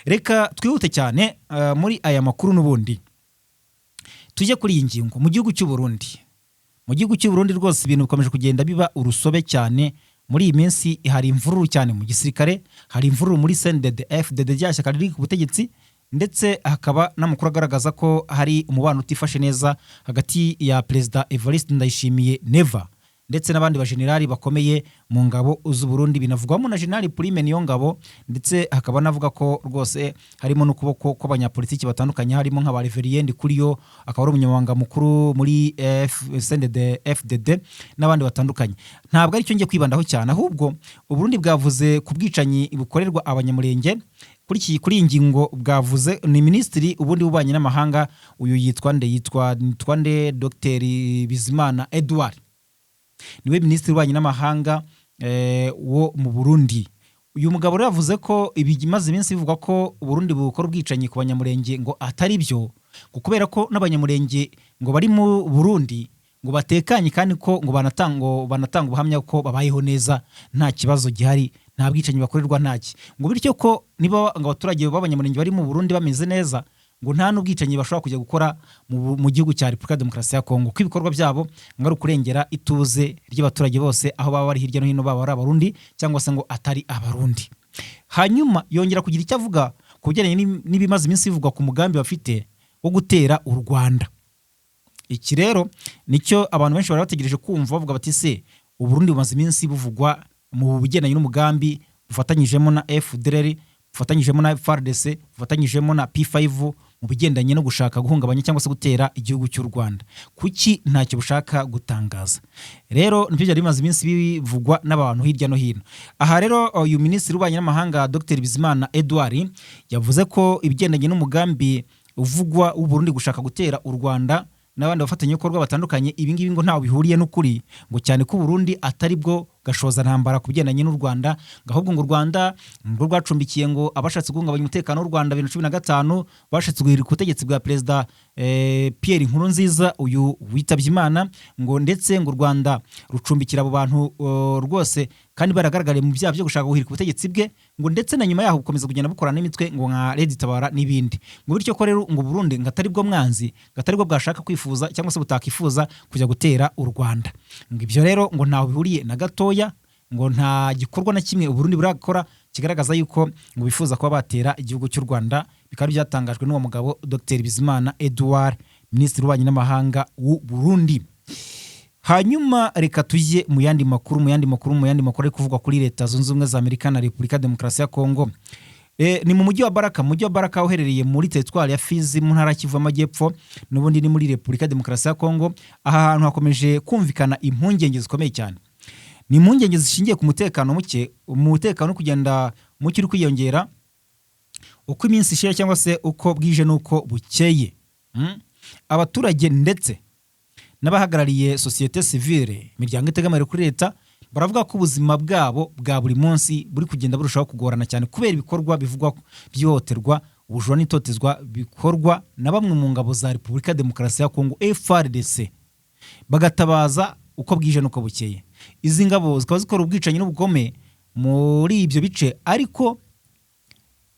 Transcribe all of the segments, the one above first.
Reka twihute cyane muri aya makuru n'ubundi tujye kuri iyi ngingo. Mu gihugu cy'u Burundi, mu gihugu cy'u Burundi rwose ibintu bikomeje kugenda biba urusobe cyane. Muri iyi minsi hari imvururu cyane mu gisirikare, hari imvururu muri CNDD FDD, rya shyaka riri ku butegetsi, ndetse hakaba n'amakuru agaragaza ko hari umubano utifashe neza hagati ya Perezida Evariste Ndayishimiye Neva ndetse n'abandi bajenerali bakomeye mu ngabo z'u Burundi, binavugwamo na General Prime Niyongabo, ndetse hakaba navuga ko rwose harimo n'ukuboko kw'abanyapolitiki batandukanye, harimo nka ba Reverien Ndikuriyo, akaba ari umunyamabanga mukuru muri CNDD FDD, n'abandi batandukanye. Ntabwo aricyo ngiye kwibandaho cyane, ahubwo u Burundi bwavuze ku bwicanyi bukorerwa Abanyamurenge. Kuri iyi ngingo bwavuze ni minisitiri ubundi w'ububanyi n'amahanga, uyu yitwa nde? Yitwa nde? Dr Bizimana Edouard niwe minisitiri w'ububanyi n'amahanga wo mu Burundi. Uyu mugabo rero yavuze ko ibimaze iminsi bivugwa ko Burundi bukora ubwicanyi ku Banyamurenge ngo atari byo, ngo kubera ko n'Abanyamurenge ngo bari mu Burundi ngo batekanye, kandi ko ngo banatanga ubuhamya ko babayeho neza, nta kibazo gihari, nta bwicanyi bakorerwa, ntaki. Ngo bityo ko niba ngo abaturage b'Abanyamurenge bari mu Burundi bameze neza, ngo nta n'ubwicanyi bashobora kujya gukora mu gihugu cya Repubulika ya Demokarasi ya Kongo, ko ibikorwa byabo ngo ari ukurengera ituze ry'abaturage bose aho baba bari hirya no hino, baba ari Abarundi cyangwa se ngo atari Abarundi. Hanyuma yongera kugira icyo avuga ku bijyanye n'ibimaze iminsi bivugwa ku mugambi bafite wo gutera u Rwanda. Iki rero nicyo abantu benshi bari bategereje kumva, bavuga bati: "Se Uburundi bumaze iminsi buvugwa mu bigendanye n'umugambi bufatanyijemo na FDLR, bufatanyijemo na FARDC, bufatanyijemo na P5 mu bigendanye no gushaka guhungabanya cyangwa se gutera igihugu cy'u Rwanda, kuki ntacyo bushaka gutangaza?" Rero nibyo byari bimaze iminsi bivugwa n'abantu hirya no hino. Aha rero uyu minisitiri w'ububanyi n'amahanga Dr Bizimana Edouard yavuze ko ibigendanye n'umugambi uvugwa w'u Burundi gushaka gutera u Rwanda n'abandi bafatanyabikorwa batandukanye, ibi ngibi ngo ntaho bihuriye n'ukuri, ngo cyane ko u Burundi atari bwo gashoza ntambara ku bigendanye n'u Rwanda, ngo ahubwo ngo u Rwanda ngo rwacumbikiye ngo abashatse guhungabanya umutekano w'u Rwanda 2015, bashatse guhirika ubutegetsi bwa Perezida Pierre Nkurunziza, uyu witabye Imana, ngo ndetse ngo u Rwanda rucumbikira abo bantu rwose kandi baragaragariye mu byaha byo gushaka guhirika ubutegetsi bwe, ngo ndetse na nyuma yaho gukomeza kugenda bukorana n'imitwe ngo nka Red Tabara n'ibindi, ngo bityo ko rero ngo Burundi ngo atari bwo mwanzi, ngo atari bwo bwashaka kwifuza cyangwa se butakifuza kujya gutera u Rwanda. Ngo ibyo rero ngo ntaho bihuriye na gatoya, ngo nta gikorwa na kimwe Uburundi burakora kigaragaza yuko ngo bifuza kuba batera igihugu cy'u Rwanda. Bikaba byatangajwe n'uwo mugabo Dr Bizimana Edouard, minisitiri w'ububanyi n'amahanga w'u Burundi. Hanyuma reka tujye mu yandi makuru, mu yandi makuru ari kuvugwa kuri Leta Zunze Ubumwe za Amerika na Repubulika ya Demokarasi ya Kongo. Ni mu mujyi wa Baraka, mu mujyi wa Baraka uherereye muri teritwari ya Fizi, mu ntara ya Kivu y'Amajyepfo, n'ubundi ni muri Repubulika ya Demokarasi ya Kongo. Aha hantu hakomeje kumvikana impungenge zikomeye cyane. Ni impungenge zishingiye ku mutekano muke, umutekano uri kugenda muke, uri kwiyongera uko iminsi ishira cyangwa se uko bwije n'uko bukeye. Abaturage ndetse n'abahagarariye sosiyete sivile, imiryango itegamiye kuri leta, baravuga ko ubuzima bwabo bwa buri munsi buri kugenda burushaho kugorana cyane kubera ibikorwa bivugwa by'ihohoterwa, ubujura n'itotezwa bikorwa na bamwe mu ngabo za Repubulika ya Demokarasi ya Kongo, FARDC, bagatabaza uko bwije n'uko bukeye. Izi ngabo zikaba zikora ubwicanyi n'ubugome muri ibyo bice, ariko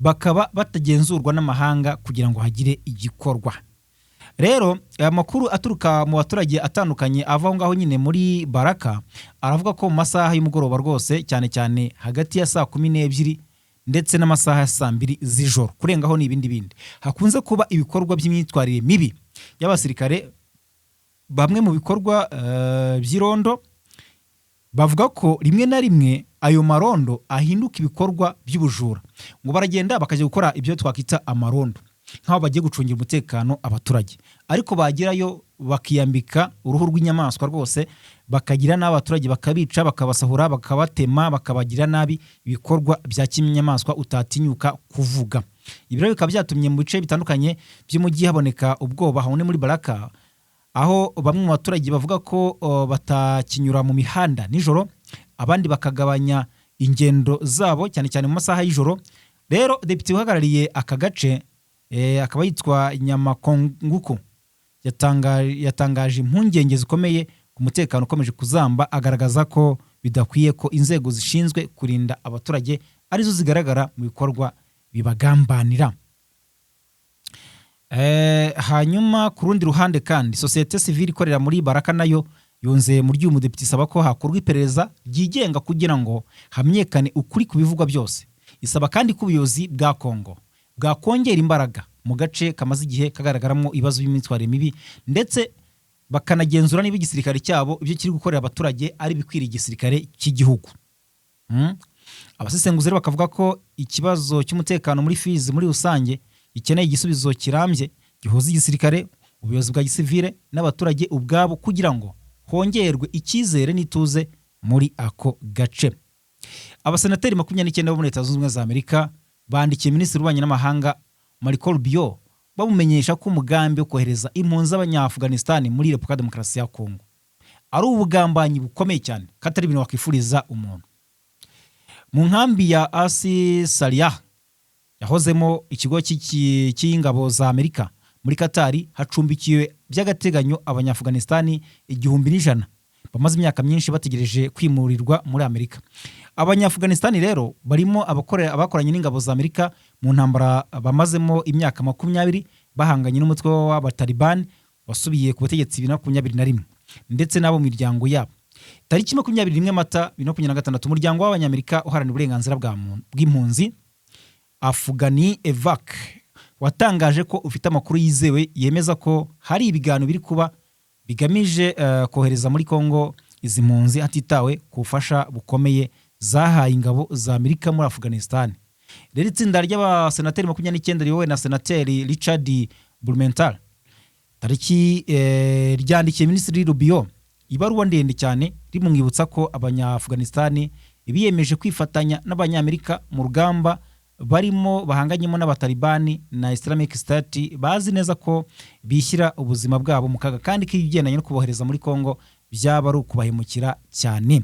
bakaba batagenzurwa n'amahanga kugira ngo hagire igikorwa. Rero aya makuru aturuka mu baturage atandukanye ava aho ngaho nyine muri Baraka aravuga ko mu masaha y'umugoroba rwose, cyane cyane hagati ya saa 12 ndetse n'amasaha ya saa 2 z'ijoro, kurengaho ni ibindi bindi, hakunze kuba ibikorwa by'imyitwarire mibi y'abasirikare bamwe mu bikorwa by'irondo. Bavuga ko rimwe na rimwe ayo marondo ahinduka ibikorwa by'ubujura, ngo baragenda bakajya gukora ibyo twakwita amarondo nk'aho bagiye gucungira umutekano abaturage, ariko bagerayo bakiyambika uruhu rw'inyamaswa rwose, bakagira n'abaturage, bakabica, bakabasahura, bakabatema, bakabagira nabi, ibikorwa bya kinyamaswa utatinyuka kuvuga. Ibi rero bikaba byatumye mu bice bitandukanye by'umujyi haboneka ubwoba habone muri Baraka, aho bamwe mu baturage bavuga ko batakinyura mu mihanda nijoro, abandi bakagabanya ingendo zabo cyane cyane mu masaha y'ijoro. Rero depite uhagarariye aka gace, akaba yitwa Nyamakonguku, yatangaje impungenge zikomeye ku mutekano ukomeje kuzamba, agaragaza ko bidakwiye ko inzego zishinzwe kurinda abaturage arizo zigaragara mu bikorwa. bibagambanira. Hanyuma ku rundi ruhande kandi, sosiyete sivile ikorera muri Baraka nayo yunze mu ry'uyu mudepite, isaba ko hakorwa iperereza ryigenga kugira ngo hamenyekane ukuri ku bivugwa byose. Isaba kandi ko ubuyobozi bwa Kongo bwakongera imbaraga mu gace kamaze igihe kagaragaramo ibibazo by'imyitwarire mibi, ndetse bakanagenzura niba igisirikare cyabo ibyo kiri gukorera abaturage ari ibikwiriye igisirikare cy'igihugu. Abasesenguzi rero bakavuga ko ikibazo cy'umutekano muri Fizi muri rusange gikeneye igisubizo kirambye gihuza igisirikare, ubuyobozi bwa gisivile n'abaturage ubwabo, kugira ngo hongerwe icyizere n'ituze muri ako gace. Abasenateri 29 bo muri Leta Zunze Ubumwe za Amerika bandikiye Minisitiri w'Ububanyi n'Amahanga Marco Rubio, bamumenyesha ko umugambi wo kohereza impunzi z'Abanyaafghanistan muri Repubulika ya Demokarasi ya Kongo ari ubugambanyi bukomeye cyane, ko atari ibintu wakwifuriza umuntu. Mu nkambi ya As Saliyah yahozemo ikigo cy'ingabo za Amerika muri Katari, hacumbikiwe by'agateganyo Abanyaafghanistan 1100 bamaze imyaka myinshi bategereje kwimurirwa muri Amerika. Abanyaafghanistan rero barimo abakoranye n'ingabo za Amerika mu ntambara bamazemo imyaka 20 bahanganye n'umutwe w'Abatalibani wasubiye ku butegetsi 2021, ndetse n'abo mu miryango yabo. Tariki 21 Mata 2026, umuryango w'Abanyamerika uharanira uburenganzira bwa muntu bw'impunzi AfghanEvac watangaje ko ufite amakuru yizewe yemeza ko hari ibiganiro biri kuba bigamije kohereza muri Kongo izi mpunzi, hatitawe ku bufasha bukomeye zahaye ingabo za Amerika muri Afghanistan. Rero itsinda ry'abasenateri 29 riyobowe na Senateri Richard Blumenthal tariki ryandikiye Minisitiri Rubio ibaruwa ndende cyane, rimumwibutsa ko Abanyaafghanistan biyemeje kwifatanya n'Abanyamerika mu rugamba barimo bahanganyemo n'Abatalibani na Islamic State, bazi neza ko bishyira ubuzima bwabo mu kaga, kandi ko ibigendanye no kubohereza muri Congo byaba ari ukubahemukira cyane.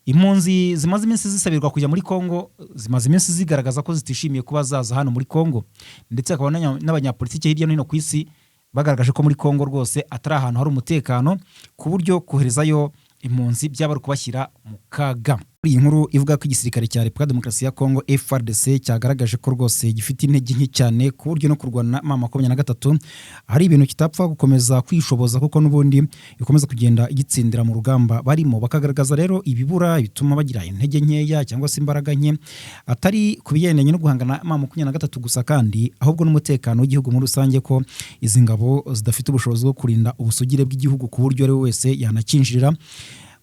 Impunzi zimaze iminsi zisabirwa kujya muri Congo zimaze iminsi zigaragaza ko zitishimiye kuba zaza hano muri Congo, ndetse hakaba n'abanyapolitiki hirya no hino ku isi bagaragaje ko muri Congo rwose atari ahantu hari umutekano, ku buryo koherezayo impunzi byaba ari ukubashyira mu kaga. Muri iyi nkuru ivuga ko igisirikare cya Repubulika ya Demokarasi ya Congo FARDC cyagaragaje ko rwose gifite intege nke cyane, ku buryo no kurwana na M23 hari ibintu kitapfa gukomeza kwishoboza, kuko n'ubundi ikomeza kugenda igitsindira mu rugamba barimo. Bakagaragaza rero ibibura bituma bagira intege nkeya cyangwa se imbaraga nke, atari ku bigendanye no guhangana na M23 gusa kandi, ahubwo n'umutekano w'igihugu muri rusange, ko izi ngabo zidafite ubushobozi bwo kurinda ubusugire bw'igihugu, ku buryo ari we wese yanakinjirira.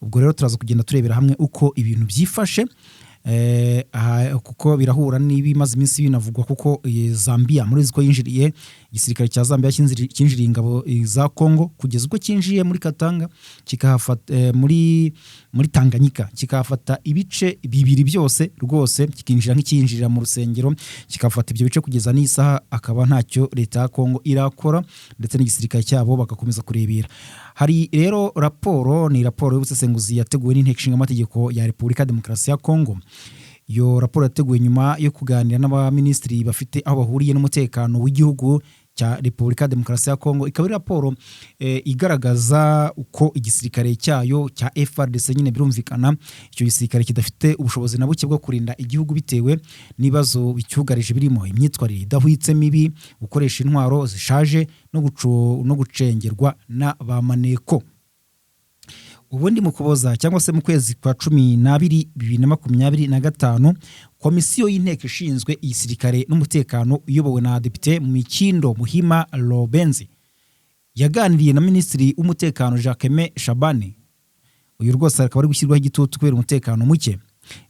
Ubwo rero turaza kugenda turebera hamwe uko ibintu byifashe, aha, kuko birahura n'ibimaze iminsi binavugwa, kuko Zambia muri ko yinjiriye, igisirikare cya Zambia cyinjiriye ingabo za Congo kugeza ubwo cyinjiye muri Katanga, kikahafata muri Tanganyika, kikahafata ibice bibiri byose rwose, kikinjira nk'icyinjirira mu rusengero, kikafata ibyo bice. Kugeza n'isaha akaba ntacyo leta ya Congo irakora, ndetse n'igisirikare cyabo bagakomeza kurebera. Hari rero raporo, ni raporo y'ubusesenguzi yateguwe n'Inteko Ishinga Amategeko ya Repubulika ya Demokarasi ya Congo. Iyo raporo yateguwe nyuma yo kuganira n'abaminisitiri bafite aho bahuriye n'umutekano w'igihugu cya Repubulika ya Demokarasi ya Kongo. Ikaba ari raporo igaragaza uko igisirikare cyayo cya FARDC nyine, birumvikana icyo gisirikare kidafite ubushobozi na buke bwo kurinda igihugu, bitewe n'ibibazo bicyugarije birimo imyitwarire idahwitse mibi, gukoresha intwaro zishaje no gucengerwa na ba maneko. Ubundi mu Kuboza cyangwa se mu kwezi kwa 12 2025, komisiyo y'inteko ishinzwe igisirikare n'umutekano iyobowe na Depite Mikindo Muhima Robenzi yaganiriye na Minisitiri w'Umutekano Jacquemain Shabani. Uyu rwose akaba ari gushyirwaho igitutu kubera umutekano muke.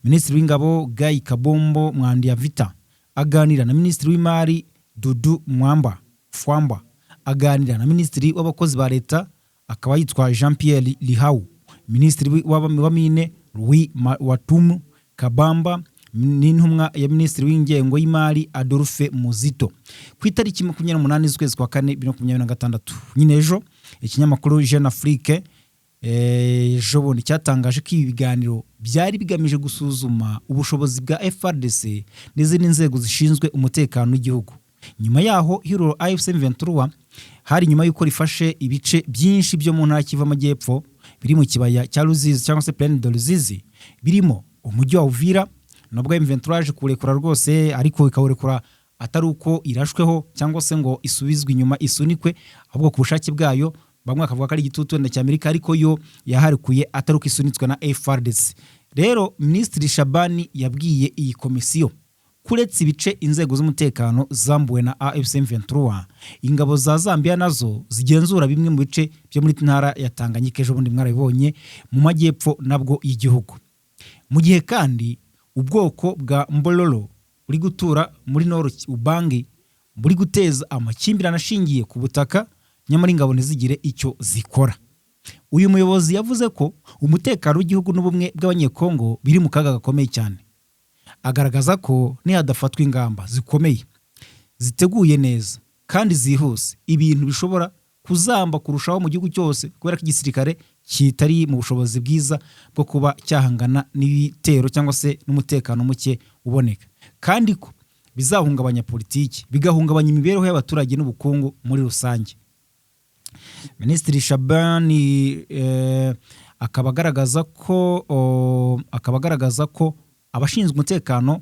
Minisitiri w'Ingabo Guy Kabombo Muadiamvita aganira na Minisitiri w'Imari Doudou Mwamba Fwamba, aganira na Minisitiri w'Abakozi ba Leta akaba yitwa Jean Pierre Lihau, Minisitiri wa Mine Louis Watumu Kabamba n'intumwa ya Minisitiri w'Ingengo y'Imari Adolphe Muzito. Ku itariki 28 z'ukwezi kwa kane 2026 nyine, ejo, ikinyamakuru Jeune Afrique ejo bundi cyatangaje ko ibi biganiro byari bigamije gusuzuma ubushobozi bwa FARDC n'izindi nzego zishinzwe umutekano w'igihugu. Nyuma yaho ihuriro AFC M23 hari nyuma y'uko rifashe ibice byinshi byo mu ntara Kivu Amajyepfo biri mu kibaya cya Ruzizi cyangwa se Plaine de Ruzizi, birimo umujyi wa Uvira. Nubwo M23 yaje kuwurekura rwose, ariko ikawurekura atari uko irashweho cyangwa se ngo isubizwe inyuma isunikwe, ahubwo ku bushake bwayo. Bamwe bakavuga ko ari igitutu wenda cya Amerika, ariko yo yaharekuye atari uko isunitswe na FARDC. Rero Minisitiri Shabani yabwiye iyi komisiyo kuretse ibice inzego z'umutekano zambuwe na AFC M23, ingabo za Zambia nazo zigenzura bimwe mu bice byo muri ntara ya Tanganyika, ejo bundi mwarabibonye, mu majyepfo nabwo y'igihugu. Mu gihe kandi ubwoko bwa Mbololo buri gutura muri Nord Ubangi buri guteza amakimbirane ashingiye ku butaka, nyamara ingabo ntizigire icyo zikora. Uyu muyobozi yavuze ko umutekano w'igihugu n'ubumwe bw'Abanyekongo biri mu kaga gakomeye cyane, agaragaza ko nihadafatwa ingamba zikomeye, ziteguye neza kandi zihuse, ibintu bishobora kuzamba kurushaho mu gihugu cyose, kubera ko igisirikare kitari mu bushobozi bwiza bwo kuba cyahangana n'ibitero cyangwa se n'umutekano muke uboneka, kandi ko bizahungabanya politiki, bigahungabanya imibereho y'abaturage n'ubukungu muri rusange. Minisitiri Shabani akaba agaragaza ko abashinzwe umutekano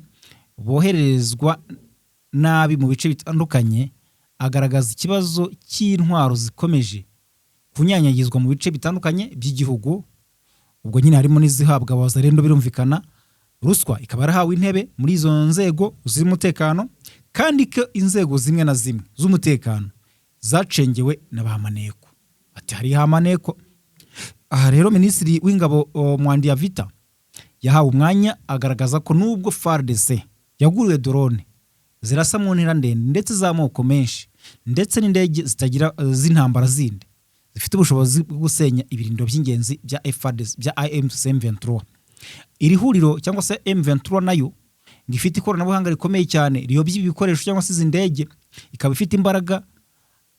boherezwa nabi mu bice bitandukanye, agaragaza ikibazo cy'intwaro zikomeje kunyanyagizwa mu bice bitandukanye by'igihugu. Ubwo nyine harimo n'izihabwa Abazarendo, birumvikana. Ruswa ikaba yarahawe intebe muri izo nzego z'umutekano, kandi ko inzego zimwe na zimwe z'umutekano zacengewe na ba maneko. Ati hariho amaneko. Aha rero Minisitiri w'Ingabo Muadiamvita yahawe umwanya agaragaza ko nubwo FARDC yaguriwe drone zirasa mu ntera ndende ndetse z'amoko menshi, ndetse n'indege zitagira z'intambara zindi zifite ubushobozi bwo gusenya ibirindiro by'ingenzi bya FARDC, bya AFC M23, iri huriro cyangwa se M23 nayo ngo ifite ikoranabuhanga rikomeye cyane riyobya ibi bikoresho cyangwa se izi ndege, ikaba ifite imbaraga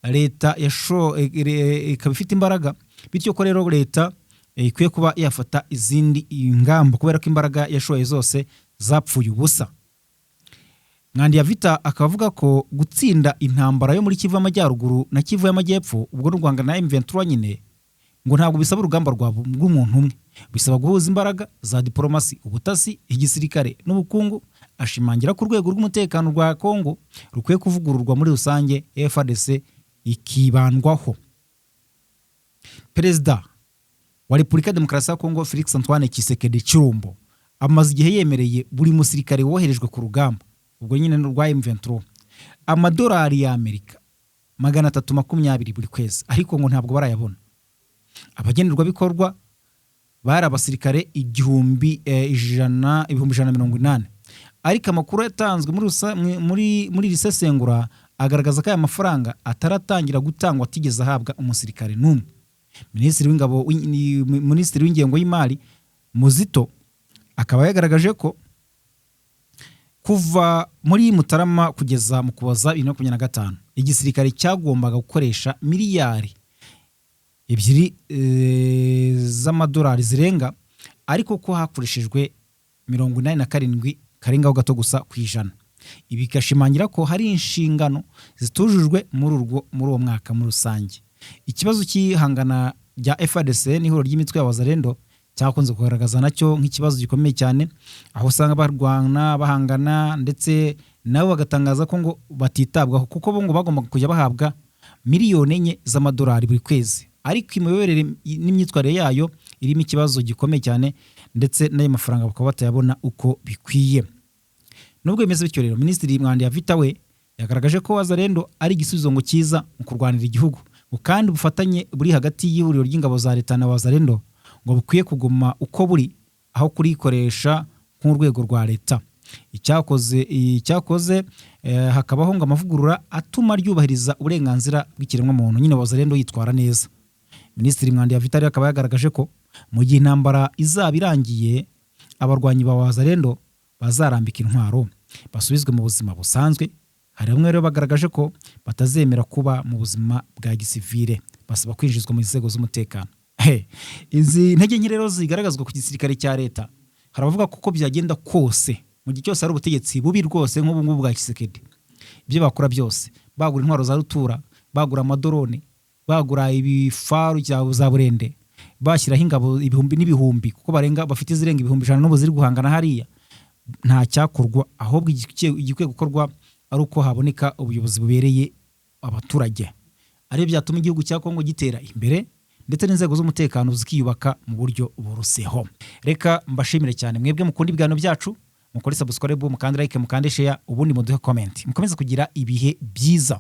leta yasho ikaba ifite imbaraga, bityo ko rero leta ikwiye kuba yafata izindi ngamba, kubera ko imbaraga yashoye zose zapfuye ubusa. Muadiamvita akaba avuga ko gutsinda intambara yo muri Kivu y'Amajyaruguru na Kivu y'Amajyepfo, ubwo n'u Rwanda na M23 nyine, ngo ntabwo bisaba urugamba rw'umuntu umwe, bisaba guhuza imbaraga za diporomasi, ubutasi, igisirikare n'ubukungu. Ashimangira ko urwego rw'umutekano rwa Kongo rukwiye kuvugururwa muri rusange, FARDC ikibandwaho. Perezida wa Repubulika ya Demokarasi ya Kongo, Felix Antoine Tshisekedi Tshilombo, amaze igihe yemereye buri musirikare woherejwe ku rugamba, ubwo nyine rwa M23, amadolari y'Amerika 320 buri kwezi, ariko ngo ntabwo barayabona. Abagenerwabikorwa bari abasirikare igihumbi ijana 180,000, ariko amakuru yatanzwe muri iri sesengura agaragaza ko aya mafaranga ataratangira gutangwa, atigeze ahabwa umusirikare n'umwe. Minisitiri w'Ingabo, Minisitiri w'Ingengo y'Imari Muzito akaba yagaragaje ko kuva muri Mutarama kugeza mu Kuboza 2025, igisirikare cyagombaga gukoresha miliyari 2 z'amadolari zirenga, ariko ko hakoreshejwe 87 karengaho gato gusa ku ijana. Ibi bigashimangira ko hari inshingano zitujujwe muri uwo mwaka muri rusange. Ikibazo cy'ihangana rya FARDC n'ihuriro ry'imitwe ya Wazalendo cyakunze kugaragaza nacyo nk'ikibazo gikomeye cyane, aho usanga barwana, bahangana, ndetse nabo bagatangaza ko ngo batitabwaho, kuko bo ngo bagombaga kujya bahabwa miliyoni 4 z'amadolari buri kwezi, ariko imiyoborere n'imyitwarire yayo irimo ikibazo gikomeye cyane, ndetse n'ayo mafaranga bakaba batayabona uko bikwiye. Nubwo bimeze bityo rero, Minisitiri Muadiamvita we yagaragaje ko Wazalendo ari igisubizo ngo cyiza mu kurwanira igihugu, ngo kandi ubufatanye buri hagati y'ihuriro ry'ingabo za leta na Wazalendo ngo bukwiye kuguma uko buri, aho kurikoresha nk'urwego rwa leta. Icyakoze hakabaho ngo amavugurura atuma ryubahiriza uburenganzira bw'ikiremwamuntu, nyine Wazalendo yitwara neza. Minisitiri Muadiamvita rero akaba yagaragaje ko mu gihe intambara izaba irangiye, abarwanyi ba Wazalendo bazarambika intwaro basubizwe mu buzima busanzwe. Hari bamwe rero bagaragaje ko batazemera kuba mu buzima bwa gisivile, basaba kwinjizwa mu nzego z'umutekano. He, izi ntege nke rero zigaragazwa ku gisirikare cya leta, hari abavuga ko uko byagenda kose, mu gihe cyose hari ubutegetsi bubi rwose nk'ubu ngubu bwa Tshisekedi, ibyo bakora byose, bagura intwaro za rutura, bagura amadorone, bagura ibifaru za burende, bashyiraho ingabo ibihumbi n'ibihumbi, kuko barenga bafite izirenga 100,000 n'ubu ziri guhangana hariya. Nta cyakorwa, ahubwo igikwiye gukorwa ari uko haboneka ubuyobozi bubereye abaturage, aribyo byatuma igihugu cya Kongo gitera imbere, ndetse n'inzego z'umutekano zikiyubaka mu buryo buruseho. Reka mbashimire cyane mwebwe mukunda ibiganiro byacu. Mukore subscribe, mukande like, mukande share, ubundi muduhe comment. Mukomeze kugira ibihe byiza.